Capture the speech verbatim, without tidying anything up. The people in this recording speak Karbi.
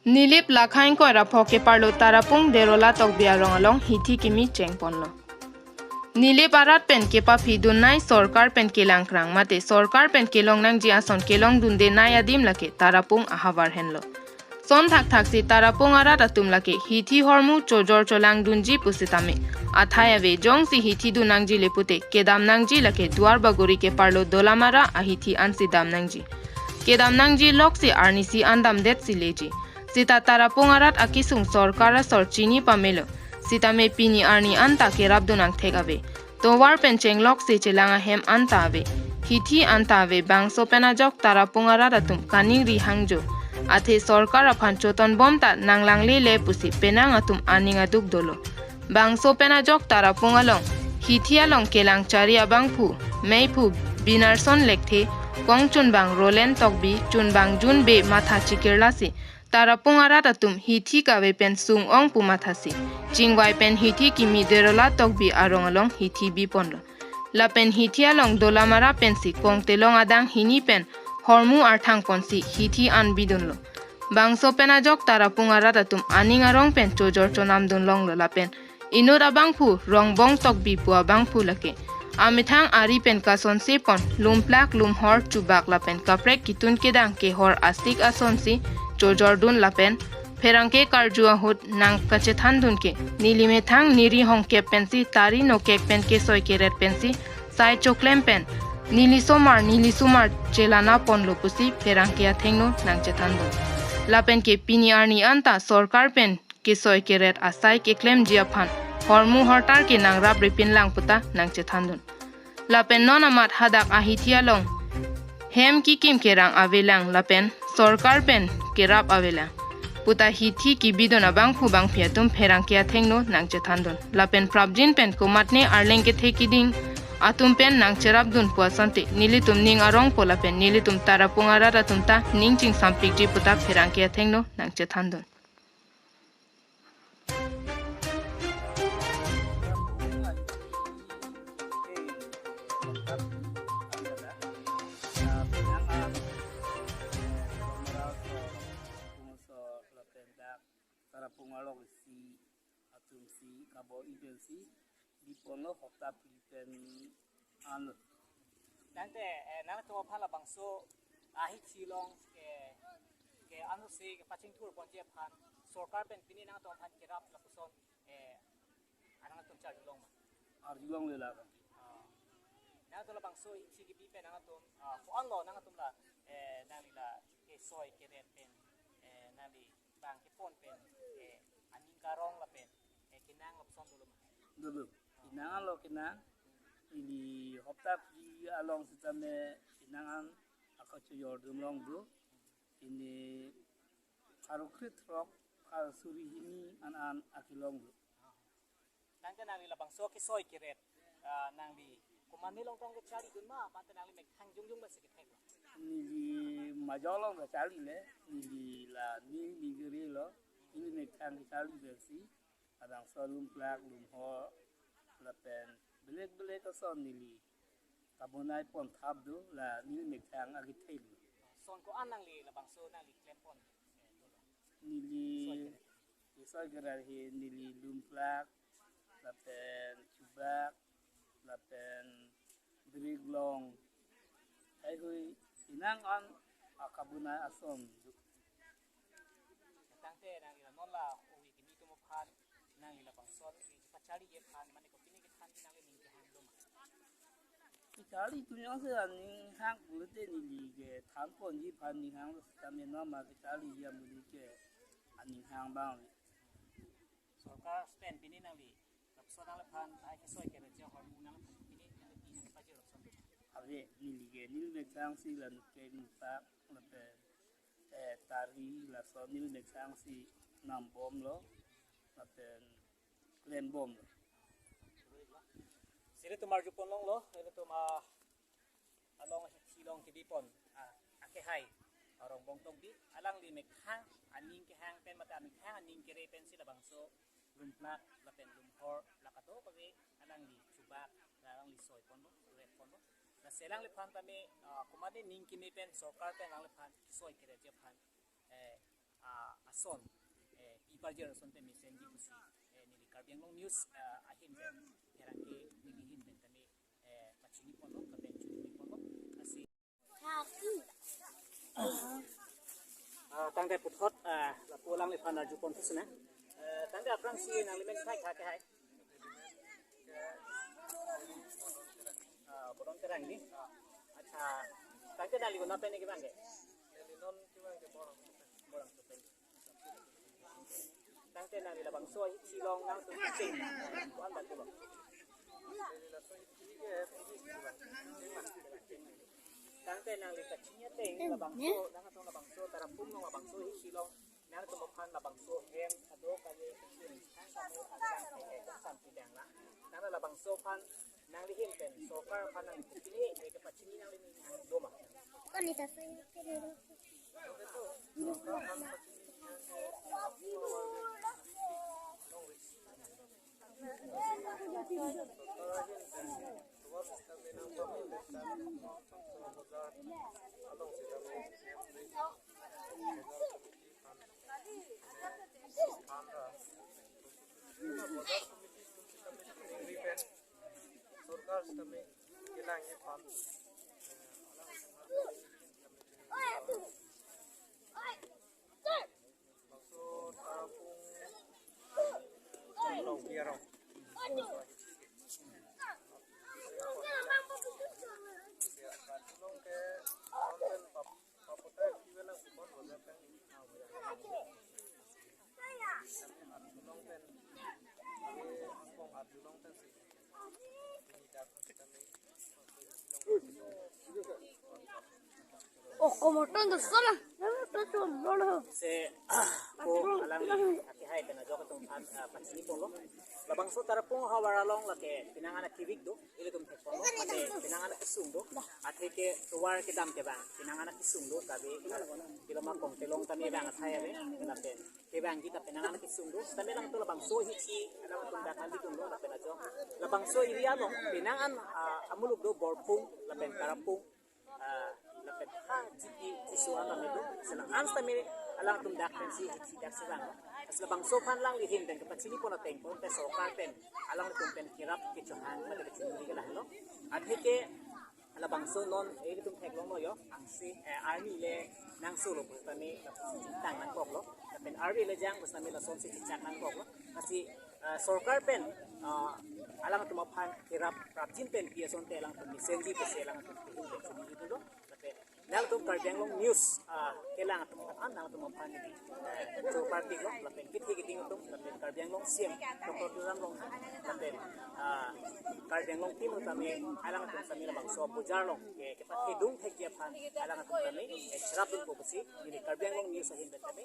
Nilip Lakhaing Koira Phok keparlo Tarapung Derola Tokbi arong along hithi kimi chengponlo. Nilip arat pen kepaphi dunnei sorkar pen kelangkrang mate sorkar pen kelong nangji ason kelong dundenei adim lake Tarapung ahavar henlo. Son thakthak si Tarapung arat atum lake hithi hormu chojor cholang dunji pusitame athai ave, jongsi hithi dun nangji le pute kedam nangji lake Duar Bagori keparlo Dolamara ahithi ansi dam nangji. Kedam nangji loksi arnisi an damdet si leji. Sita Tarapung arat akesung sorkar asor chini pamelo. Sitame pini arni anta kerap dun angthek ave. Tovar pen chenglok si chelang ahem anta ave. Hithi anta ave, bangso pen ajok Tarapung arat atum kaningri hangjo. Athe sorkar aphan chotonbom ta nanglanglele pusi penang atum aning aduk dolo. Bangso pen ajok Tarapung along hithi along kelang chari abangphu, meiphu Binarson Lekthe, kong chunbang Roland Tokbi, chunbang Jun Bey matha chikirlasi Tarapung arat atum hithi kave pen sung ong pu mathasi chingvai pen hithi kimi Derola Tokbi arong along hithi biponlo. Lapen hithi along Dolamara pensi kongtelong adang hini pen hormu arthang ponsi hithi an bidunlo. Bangso pen ajok Tarapung arat atum aning arong pen chojor chonam dun longlo lapen inut abangphu Rongbong Tokbi pu abangphu lake amethang ari pen kasonse pon lumplak lumhor chubak lapen kaprek ketun kedang kehor asik asonsi chojor dun lapen pherangke karju ahut nangkachethan dun ke neli methang neri hongkep pensi tari nokek pen kesoi keret pensi sai choklem pen neli somar neli somar chelana ponlo pusi pherangke athengno nangchethan dun. Lapen ke pini arni anta sorkar pen kesoi keret asai keklemji aphan hormu hortar ke nangrap ripin lang puta nangchethan dun. Lapen non amat hadak ahithi along hem kikim kerang avelang lapen sorkar pen kerap avelang puta hithi kibidun abangphu bangphi atum pherangke athengno nangchethan dun. Lapen prapjin pen komatne arleng kethe kiding atum pen nangcherap dun pu asonte nelitum ning arongpo lapen nelitum Tarapung arat atum ta ning chingsampikji puta pherangke athengno nangchethan dun. Tarapung along isi atum si kabo iben si biponlo hopta phli pen anlo. Tangte, eh, nangtum aphan labangso ahithi along ke, ke ansi kepachingthur ponji aphan sorkar pen pini nangtum aphan kerap lapuson, eh, nangtum charjulong ma? Arjulongle la. Ah. Nangtum labangso hithi kebi pen nangtum, ah, ko-anlo nangtum la, eh, nangli la kesoi keret pen, eh, nangli bang kepon pen, eh, aning karong lapen, eh, kenang lapuson dolo ma? Dolo. Kenang lo kenang. Ili hopta phli along sitame kenang an ako chojor dun long do. Ini pharo krethrok, pharo suri hini an an akelong do. Tangte nangli labangso kesoi keret, ah, nangli komatne along tong kecharli dun ma, mate nangli methang jongjong basi kethek lo? Neli majok along kecharli le, neli la neli neli gere lo, neli methang kecharli basi, labangso lumplak, lumhor, lapen belek belek ason neli kabonai pon thap do, la neli methang akethek lo. Son ko-an nangli labangso nangli klem pon? Neli kesoi keret he neli lumplak, lapen chubak, lapen brik long. Haihui inang an akabonai ason do. Tangte nangli la non la ovi kimi atum aphan nangli labangso kepacharli aphan mane kopine kethan nangli ning kehang do ma? Kecharli atum jongsi aning hang pulote neli kethan ponji aphan ning hang lo sitame non ma kecharli amonit ke aning hang abang. Sorkar pen pini nangli lapuson nangphan ai kesoi keret ja hormu nangphan pini nangli pi nangpajir lapuson do ma? Ave, neli ke neli methang si la nukek nukpak lapen, eh, tari laso neli methang si nambomlo lapen klembomlo. Siri tumar jupon longlo, ilitum, ah, along hithi along kebipon, ah, akehai, ah, Rongbong Tokbi, alangli methang aning kehang pen mate methang aning kere pensi labangso lumplak lapen lumhor la kadokave alangli chubak, la alangli soi ponlo, rep ponlo. Lasi alangliphan tame, ah, komatne ning keme pen sorkar pen alangliphan kesoi keret aphan, eh, ah, Son, eh, pi parjir asonte mesenji pusi, eh, neli Karbi Anglong News, eh, ahin pen, pherangke neli ahin pen tame, eh, pachini ponlo, lapen chini ponlo, lasi. Ah, tangte puthot, ah, lapu alangliphan arju pon pusina. Eh, tangte aphrangsi nangli men thai tha ke hai. Ah, Bodon Terang ni. Accha, tangte nangli kona pen ke bang ke? Neli non ke bang ke Borang. Borang Chopeng. Tangte nangli labangso ahit si along nangtum kecheng ko-an bang pulo? Neli laso ahit si ke tangte nangli kachini ateng labangso, nangtum labangso Tarapung along labangso ahit si along nangtum aphan labangso hem ado kali kecheng tangte nangli alang kecheng sampi dang na. Nangli labangso aphan nangli ahin pen sorkar aphan nangli kachini, eh, kepachini nangli nang doma. Kani ta sai kene ro. Sorkar sitame kelang ye pan. Bangso Tarapung Chonglong Biarong. Arjulong ke konten pap-, papotai kiwe lang sipon boja pen. Arjulong pen. Kami angkong arjulong pen si. Ini dak kami. Oh, como tanto sola. No, no, no, no. Se, ko alang ni ake hai kena jok atum aphan, ah, pachini ponlo. Labangso Tarapung havar along lake penang anak kivik do, ilitum thek ponlo, mate penang anak kesung do, athe ke tovar kedam ke bang, penang anak kesung do, kabe, ilama kong telong tame bang athai ave, lapen, ke bang kita penang anak kesung do, tame alangtum labangso ahit si, alangtum dak andi tum lo, lapen ajok, labangso area along, penang an, ah, amuluk do, Borpung, lapen Tarapung, ah, lapen ha G P Tisso an tame do, sila an tame alangtum dak pensi, si dak si bang. Sila labangso aphan alangli ahin pen kepachini pon ateng pon te sorkar pen alangtum pen kerap kechohang mate kechunri ke lahelo. Athe ke labangso non ilitum theklonglo yo, angsi, eh, army le nang solo pusitame lapusi tang nangkoklo. Lapen army le jang pusitame lasonsi chechak nangkoklo. Lasi, eh, sorkar pen, eh, alangtum aphan kerap prapjin pen pi asonte alangtum mesenji pusi alangtum ahin pen chini dolo. Lapen nangtum Karbi Anglong News, ah, kelang atum aphan, nangtum aphan neli, eh, chopar tiklo, lapen kethe keding atum, lapen Karbi Anglong C M Doctor Tuliram Ronghang, lapen, ah, Karbi Anglong team tame, alangtum tame labangso bojar along ke, kepathedung thekji aphan, alangtum tame, eh, cherapdunpo pusi, neli Karbi Anglong News ahin pen tame,